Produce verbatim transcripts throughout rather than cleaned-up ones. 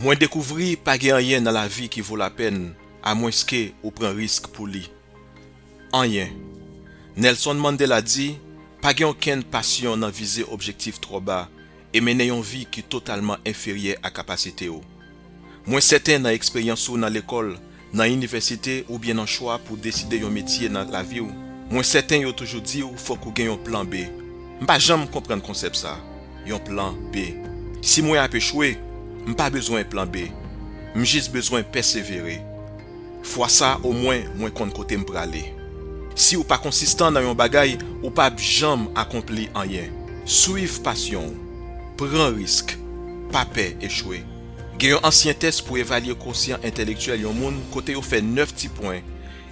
Mwen dekouvri pa gen anyen nan lavi ki vo lapèn, amwenske ou pran risk pou li. Anyen. Nelson Mandela di, pa gen okenn pasyon nan vize objektif twò ba e mennen yon vi ki totalman enferyè a kapasite w. Mwen sèten nan eksperyans ou nan lekòl, nan inivèsite oubyen nan chwa pou deside yon metye nan lavi w, mwen sèten yo toujou di w fòk ou gen yon plan B. M pa janm konprann konsèp sa, yon plan B. Si mwen ap echwe, m pa bezwen plan B. M jis bezwen pèsevere. Fwa sa, omwen, mwen konn kote m prale. Si w pa konsistan nan yon bagay, ou p ap janm akonpli anyen. Swiv pasyon w. Pran risk. Pa pè echwe. Gen yon ansyen tès pou evalye kosyan entèlektyèl yon moun kote yo fè nèf ti pwen,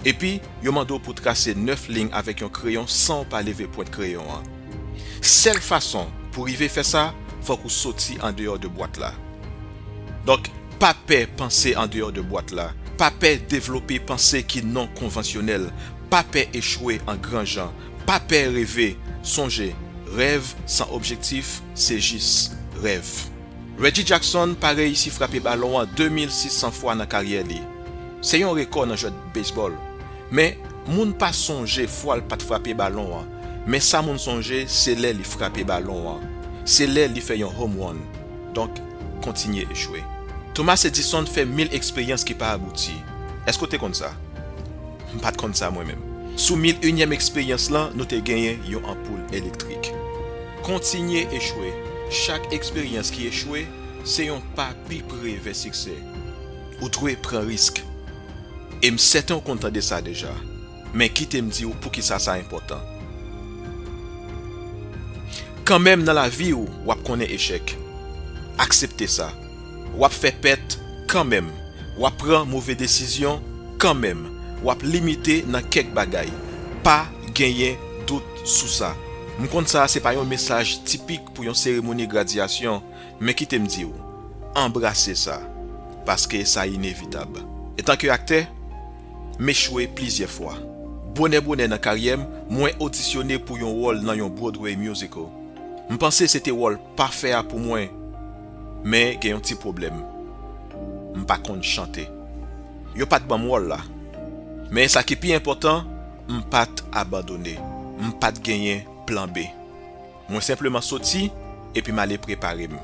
epi yo mande w pou trase nèf liy avèk yon kreyon san w pa leve pwent kreyon an. Sèl fason pou rive fè sa, fòk ou soti andeyò de bwat la. Donk, pa pè panse andeyò de bwat la. Pa pè devlope panse ki non konvansyonèl. Pa pè echwe an gran jan. Pa pè reve. Sonje, rèv san objektif, se jis rèv. Reggie Jackson pa reyisi frape balon an de mil sis san fwa nan karyè li. Se yon rekò nan jwèt baseball. Men, moun pa sonje fwa l pa t frape balon an. Men sa moun sonje, se lè li frape balon an. Se lè li fè yon home run. Donk, kontinye echwe. Thomas Edison fè mil eksperyans ki pa abouti. Èske w te konn sa? M pa t konn sa mwen menm. Sou mil inyèm eksperyans lan, nou te genyen yon anpoul elektrik. Kontinye echwe. Chak eksperyans ki echwe, se yon pa pi pre vè siksè. Ou dwe pran risk. E m sèten w konn tande sa deja. Men kite m di w poukisa sa enpòtan. Kanmenm nan lavi w, w ap konnen echèk. Aksepte sa. W ap fè pèt kanmenm. W ap pran move desizyon kanmenm. W ap limite nan kèk bagay. Pa genyen dout sou sa. M konn sa se pa yon mesaj tipik pou yon seremoni gradyasyon, men kite m di w, anbrase sa, paske sa inevitab. Etanke aktè, m echwe plizyè fwa. Bonè bonè nan karyè m, mwen odisyone pou yon wòl nan yon Broadway musical. M panse se te wòl pafè a pou mwen, men gen yon ti pwoblèm. M pa konn chante. Yo pa t ban m wòl la. Men sa ki pi enpòtan, m pa t abandone. M pa t genyen plan B. Mwen senpleman soti, epi m ale prepare m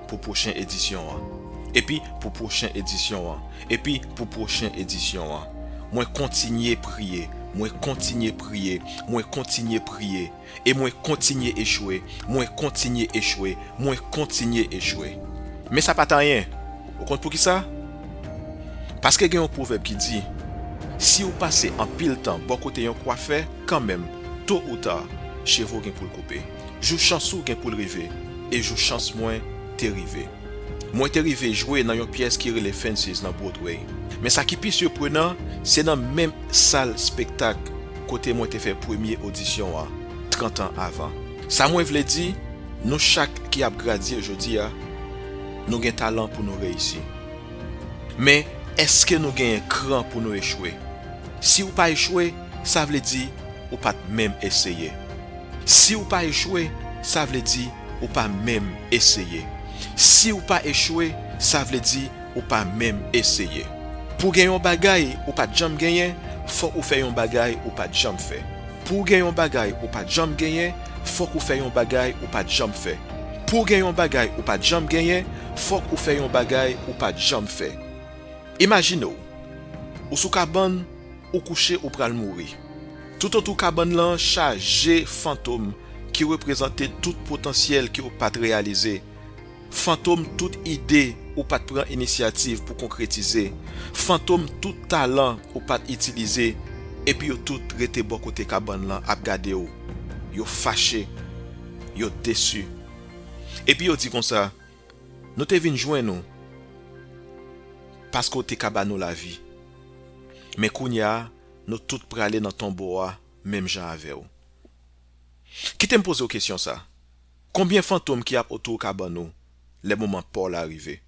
pou pwochen edisyon an. Epi pou pwochen edisyon an. Epi pou pwochen edisyon an. Mwen kontinye priye. Mwen kontinye priye. Mwen kontinye priye. E mwen kontinye echwe. Mwen kontinye echwe. Mwen kontinye echwe. Men sa pa t anyen. Ou konn poukisa? Paske gen yon pwovèb ki di, si w pase anpil tan bò kote yon kwafè, kanmenm, to ou ta, cheve w gen pou l koupe. Jou chans ou gen pou l rive, e jou chans mwen te rive. Mwen te rive jwe nan yon pyès ki rele Fences nan Broadway. Men sa ki pi siprenan, se nan menm sal spektak kote mwen te fè premye odisyon an, trant an avan. Sa mwen vle di, nou chak ki ap gradye jodi a, nou gen talan pou nou reyisi. Men, èske nou genyen kran pou nou echwe? Si w pa echwe, sa vle di ou pa t menm eseye. Si w pa echwe, sa vle di ou pa menm eseye. Si w pa echwe, sa vle di ou pa menm eseye. Pou gen yon bagay ou pa t janm genyen, fòk ou fè yon bagay ou pa t janm fè. Pou w gen yon bagay ou pa t janm genyen, fòk ou fè yon bagay ou pa t janm fè. Pou w gen yon bagay ou pa t janm genyen, fòk ou fè yon bagay ou pa t janm fè. Imajine w, ou sou kabann, ou kouche, ou pral mouri. Toutotou kabann lan chaje fantom ki reprezante tout potansyèl ke w pa t reyalize. Fantom tout ide ou pa t pran inisyativ pou konkretize. Fantom tout talan ou pa t itilize. Epi yo tout rete bò kote kabann lan ap gade w. Yo fache. Yo desi. Epi yo di konsa, nou te vin jwenn ou paske w te ka ba nou lavi. Men kounye a, nou tout prale nan tonbo a menm jan avè w. Kite m poze w kesyon sa. Konbyen fantom ki ap otou kabann ou lè moman pa w la rive?